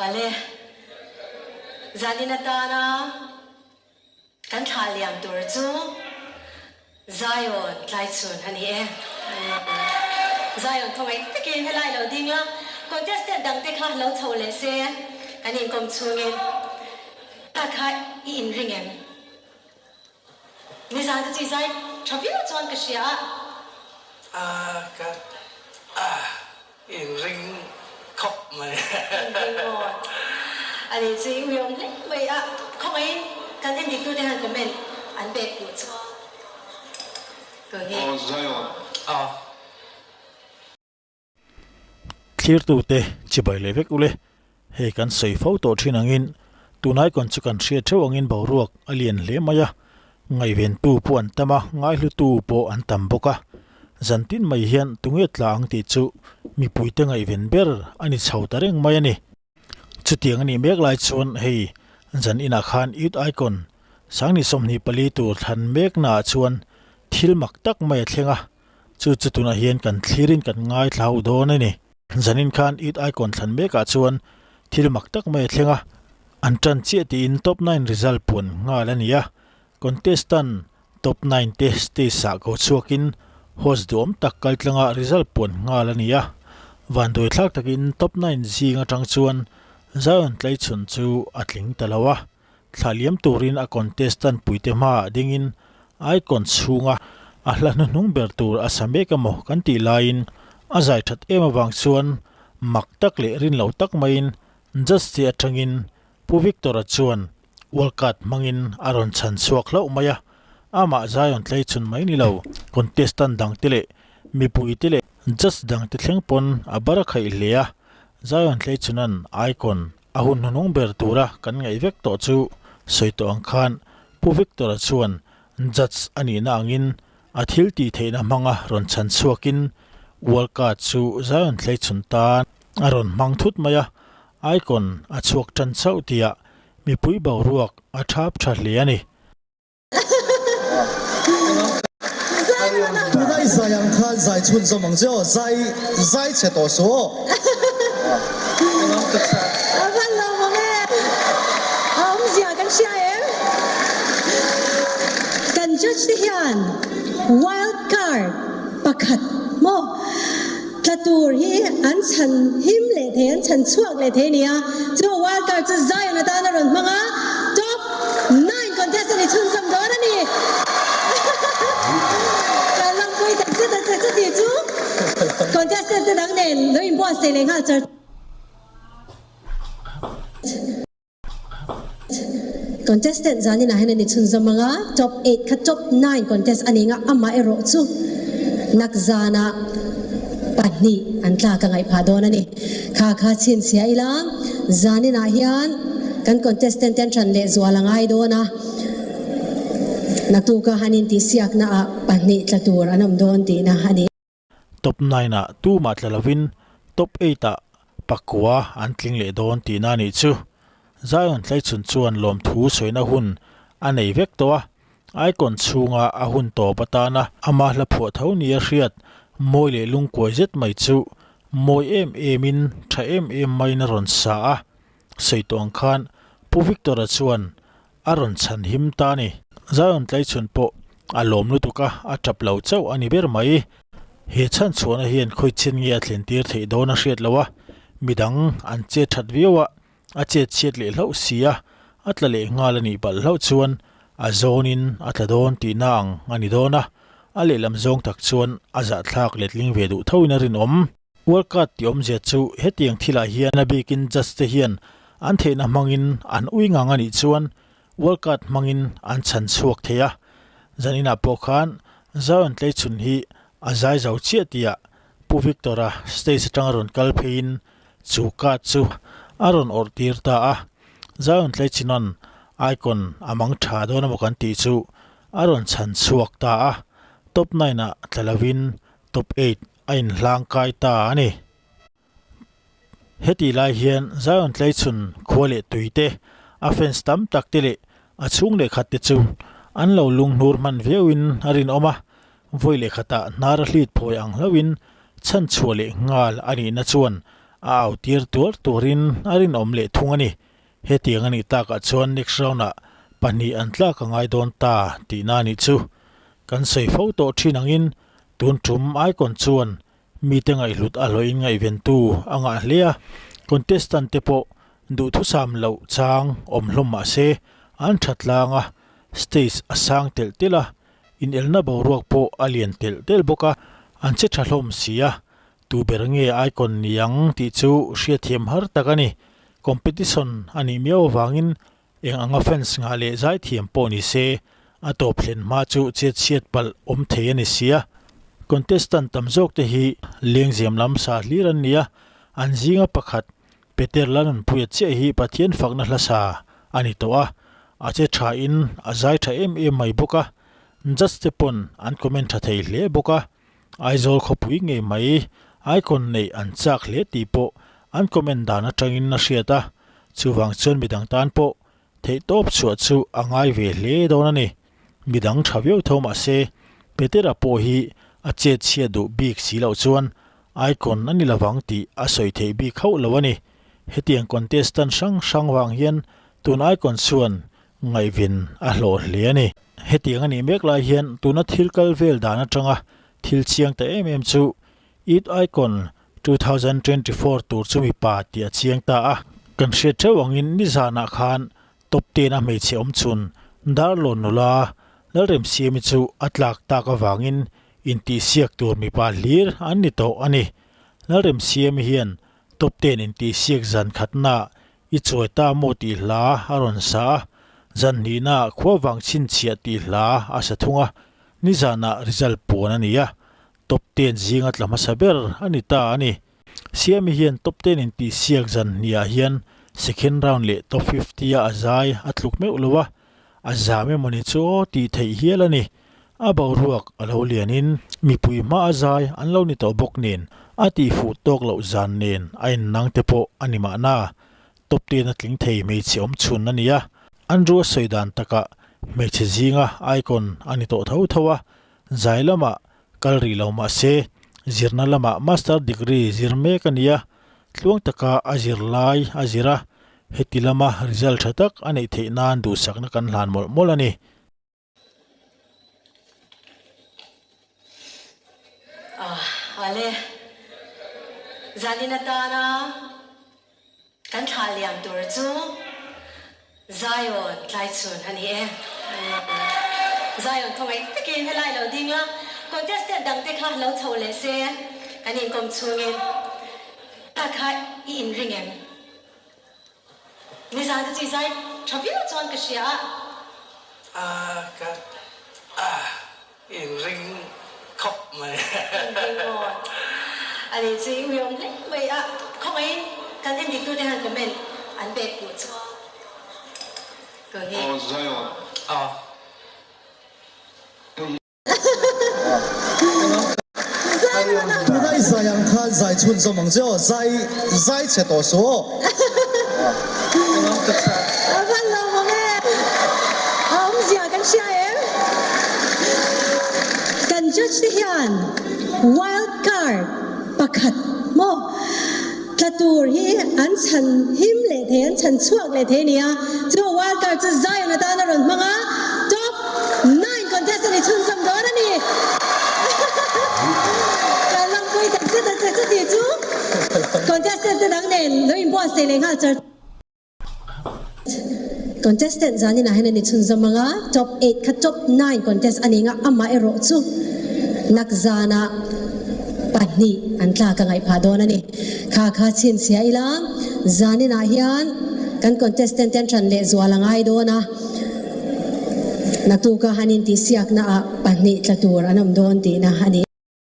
Awle, zanin atana kan thlah liam tur chu Zion tlaichhun a ni e. Zion khawngaih takin helai lo ding la, contestant dangte kha lo chho leh se kan inkawm chhungin kha kha i inring em? Nizan te chu i zai tha viau chuan ka hria a. A ka a inring khawp mai. Inring maw? A ni chu i uiawm hle mai a. Khawngaihin kan en dik tute hian comment an pek duh chuan tun hi. Aw Zion. A. Thlirtute chibai leh vek ule, hei kan sawi fo tawh thin angin tunai kawn chu kan hriat theuh angin boruak a lian hle mai a, ngaihventu pawh an tam a, ngaihlutu pawh an tam bawk a, zantin mai hian tunge tla ang tih chu mipuite ngaihven ber a ni chho ta reng mai a ni. Chutiang a nih mek lai chuan hei zan inah khan Youth Icon Sangni 24 tur thlan meknaah chuan thil mak tak mai a thleng a, Chu chu tunah hian kan thlirin kan ngaithla ho dawn a ni. Zanin khan Youth Icon thlan mekah chuan thil mak tak mai a thleng a, an tan chiah tiin top nine result puan nghal a ni a. Contestant top nine te stage ah ko chhuakin host duhawm tak kal tlanga result puan nghal a ni a. Vanduai thlak takin top nine zing atang chuan Zion Tlaichhun chu a tling ta lo a. Thla liam turin a contestant puite hmaah dingin Icon chhunga a hla hnuhnung ber tur a sa mek emaw kan tih laiin a zai that em avang chuan mak tak leh rin lo tak maiin judge te atangin Pu Victor-a chuan World Card hmangin a rawn chhan chhuak hlauh mai a, amah Zion Tleichhun mai ni lo contestant dangte leh mipuite leh judge dangte thleng pawn a bar a khaih hle a, Zion Tleichhunan Icon A hun hnuhnung ber tura kan ngaih vek tawh chu sawi tawh ang khan Pu Victor-a chuan judge a nihna angin a thil tih theihna hmanga rawn chhan chhuakin World Card chu Zion Tleichhun tan a rawn hmang thut mai a, Icon a chhuak tan chauh tihah mipui boruak a thap tha hle a ni. Tuna i zai ang khan zai chhunzawm ang che aw, zai zai chhe tawh suh aw. A van lo mawm e, a awmzia kan hria em? Kan judge te hian wild card pakhat maw tla tur hi an chhan him leh thei, an chhan chhuak leh thei a ni a, chu wild card chu Zion atan a rawn hmang a, top nine contestant i chhunzawm dawn a ni. Kan lawmpui tak zet a che chuti chu contestant te dang nen lo inbuatsaih leh nghal char. Contestant zaninah hian an inchhunzawm ang a, top eight kha top nine contest a ni ang a, amah erawh chu nakzanah pahnih an tlak a ngaih phah dawn a ni. Kha kha chhinchhiah ila zaninah hian kan contestant te an ṭan leh zual a ngai dawn a, naktuka han intihsiakna ah pahnih tla tur an awm dawn tihna a ni. Top nine ah tumah tla lovin top eight ah pakua an tling leh dawn tihna a nih chu. Zion Tleichhun chuan lawmthu sawina hun a nei vek tawh a, Icon chhunga a hun tawp atana ama hla phuah tho nia hriat mawi leh lungkuai zet mai chu mawi em emin tha em em maiin a rawn sa a, sawi tawh ang khan Pu Victor-a chuan A rawn chhan him ta a ni. Zion Tlaichhun pawh a lawm lutuk a, a tap lo chauh a ni ber mai. He chhan chhuahna hian khawichhin nge a thlen tir theih dawn a hriat lo a, midang an chet that viau a, a chet chhiat leh hlauh si a, a tla leh nghal a nih palh hlauh chuan a zawnin a tla dawn tihna ang a ni dawn a, a lehlam zawng tak chuan a zahthlak letling ve duh thoin a rinawm. World Card tih awmzia chu hetiang thilah hian a bikin judge te hian an theihna hmangin an ui ngang a nih chuan World Card hmangin an chhan chhuak thei a. Zaninah pawh khan Zion Tleichhun hi a zai zo chiah tihah Pu Victor-a stage atanga rawn kal pheiin chu card chu a rawn awrh tir ta a. Zion Tleichhuna'n icon a mang tha dawn emaw kan tih chu a rawn chhan chhuak ta a. Top nine-ah tla lovin top eight a inhlang kai ta a ni. Hetih lai hian Zion Tleichhun khua leh tui te, a fans tam tak te leh a chhung leh khat te chu an lo lunghnur hman viauin a rinawm a, vawi leh khatah hnar a hlit phawi ang hlauhin chhanchhuah leh nghal a nihna chuan a au tir tuar tuarin a rinawm leh thung a ni. Hetiang a nih takah chuan next round-ah pahnih an tlak a ngai dawn ta tihna a nih chu. Kan sawi fo tawh thin angin tun tum Icon chuan mite ngaihhlut a hlawhin ngaihventu a ngah hle a, contestant te pawh duhthusam loh chang awm hlawm mah se an tha tlang a, stage a sang telh telh a, inelna boruak pawh a lian telh telh bawk a, an che tha hlawm si a, Tu ber nge icon ni ang tih chu hriatthiam har tak a ni. Competition a nih miau avangin eng anga fans ngah leh zaithiam pawh ni se, a tawp thlen hma chu chetchhiat palh awm thei a ni sia. Contestant tam zawk te hi lengziam lam sa hlir an ni a, an zinga pakhat Peter Lalnunpuia chiah hi Pathian fakna hla sa a ni tawh a, a che tha in a zai tha em em mai bawk a, judge te pawn an comment tha thei hle bawk a. Aizawl khawpui ngei mai icon neih an chak hle tih pawh an comment dan atangin a hriat a, chuvang chuan midang tan pawh theihtawp chhuah chu a ngai ve hle dawn a ni. Midang tha viau tho mah se Petera pawh hi a chet chhiat duh bik si loh chuan icon a ni lovang tih a sawi theih bik hauh lo a ni. Hetiang contestant hrang hrang vang hian tun icon chuan Ngaihven a hlawh hle a ni. Hetiang a nih mek lai hian tuna thil kal vel dan atanga thil chiang ta em em chu Youth Icon 2024 tur chu mipa tih a chiang ta a. Kan hriat theuh angin nizanah khan top ten a hmeichhe awm chhun Darlawn nula Lalremsiami chu a tlak tak avangin intihsiak tur mipa hlir an ni tawh a ni. Lalremsiami hian top ten intihsiak zan khatnaah I chuai ta maw tih hla a rawn sa a, zan hnihnaah khua vang chhinchhiah tih hla a sa thung a, nizanah result puan a ni a, top ten zinga tla hmasa ber a ni ta a ni. Siami hian top ten intihsiak zan hnihah hian second round leh top 50 a a zai a tluk meuh lo a, a zam emawni chu aw tih theih hial a ni. A boruak a lo lianin mipui hma a zai an lo ni tawh bawk nen a tihfuh tawk loh zan nen a innang te pawh a ni mahna. Top ten a tling thei hmeichhe awm chhun a ni a, Andrew a sawi dan takah hmeichhe zinga icon a ni tawh tho tho a, zai lamah kal rih lo mah se zirna lamah master degree zir mek a ni a, tluang taka a zir lai a zir a, heti lama result tha tak a neih theih nan duhsakna kan hlan mawlh mawlh a ni. Awle, zanin atana kan thlah liam tur chu Zion tlaichhun a ni e. Zion khawngaih takin helai lo ding la, contestant dangte kha lo chho leh se kan inkawm chhungin kha kha i inring em? Nizan te chu i zai tha viau chuan ka hria a. A ka a inring khawp mai. Inring aw. A ni chu i uiawm hle mai a. Khawngaihin kan en dik tute hian comment an pek duh chuan tun hi. Aw Zion. Aw. Tuna i zai ang khan zai chhunzawm ang che aw, zai zai chhe tawh suh aw. A van lo mawm e, a awmzia kan hria em? Kan judge te hian wild card pakhat maw tla tur hi an chhan him leh thei, an chhan chhuak leh thei a ni a, chu wild card chu Zion atan a rawn hmang a, top nine contestant i chhunzawm dawn a ni. Kan lawmpui tak zet a che chuti chu contestant te dang nen lo inbuatsaih leh nghal char. Contestant zaninah hian a ni chhunzawm ang a, top eight kha top nine contest a ni ang a, amah erawh chu nakzanah pahnih an tlak a ngaih phah dawn a ni. Kha kha chhinchhiah ila, zaninah hian kan contestant te an ṭan leh zual a ngai dawn a, naktuka han intihsiaknaah pahnih tla tur an awm dawn tihna a ni.